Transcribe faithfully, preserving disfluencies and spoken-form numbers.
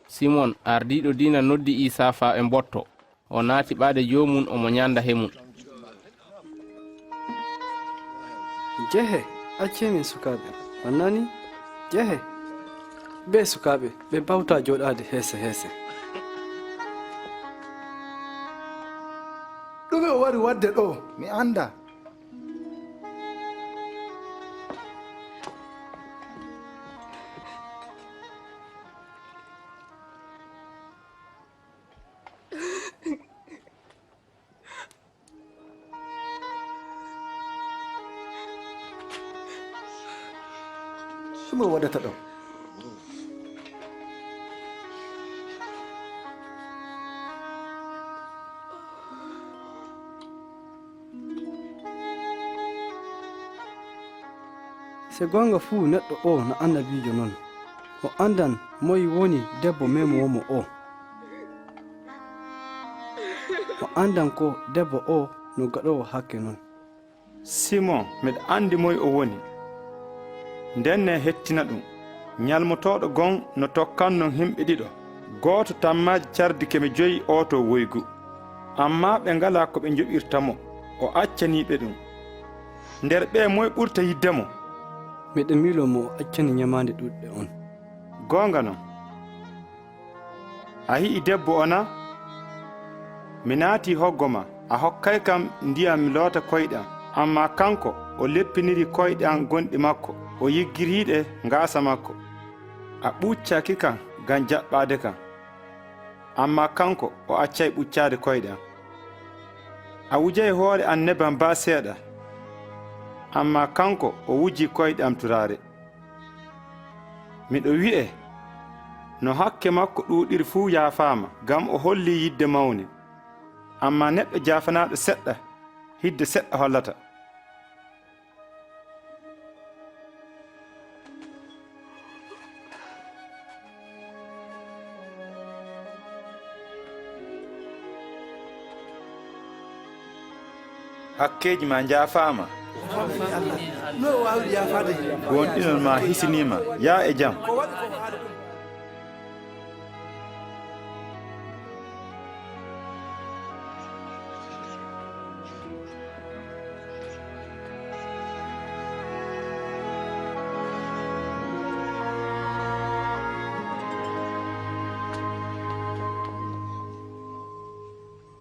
Simon, ardiiɗo diina, noddi Iisaa faa ɓe mbotto. O naati ɓaade joomum, omo nyaanda he mum. Jehe, accee min sukaaɓe. On nanii? Jehe. Ɓee sukaaɓe, ɓe mbaawtaa jooɗaade heese heese. Ɗume o wari waɗde ɗo? Mi anndaa. Ɗum o waɗata ɗo. Se goonga fuu, neɗɗo oo na annabiijo non. O anndan moy woni debbo memoowo mo oo. O anndan ko debbo oo no gaɗoowo hakke non. Simon, miɗa anndi moy o woni. Ndenne hettina ɗum. Nyalmotooɗo gom no tokkannon himɓe ɗiɗo. Gooto tammaaji cardi keme joyi ooto woygu. Amma ɓe ngalaa ko ɓe njoɓirta mo. O accanii ɓe ɗum. Nder ɓee moy ɓurta yidde mo? Miɗa miiloo mo o accani nyamaande ɗuuɗɗe on. Goonga non. A yi'i debbo o na? Mi naati hoggo ma, a hokkay kam ndiyam mi loota koyɗe am. Amma kanko, o leppiniri koyɗe am gonɗi makko, o yiggirii ɗe ngaasa makko. A ɓuccaki kam ngam jaɓɓaade kam. Amma kanko, o accay ɓuccaade koyɗe am. A wujay hoore am nebam baa seeɗa. Amma kanko, o wujii koyɗe am turaare. Miɗo wi'e, no hakke makko ɗuuɗiri fuu yaafaama, ngam o hollii yidde mawne. Amma neɗɗo jaafanaaɗo seɗɗa, hidde seɗɗa hollata. Hakkeeji ma njaafaama. No o waawiri yaafaade? Goonɗinol ma hisiniima. Yaa e jam. Ko waɗi ko haali ɗum?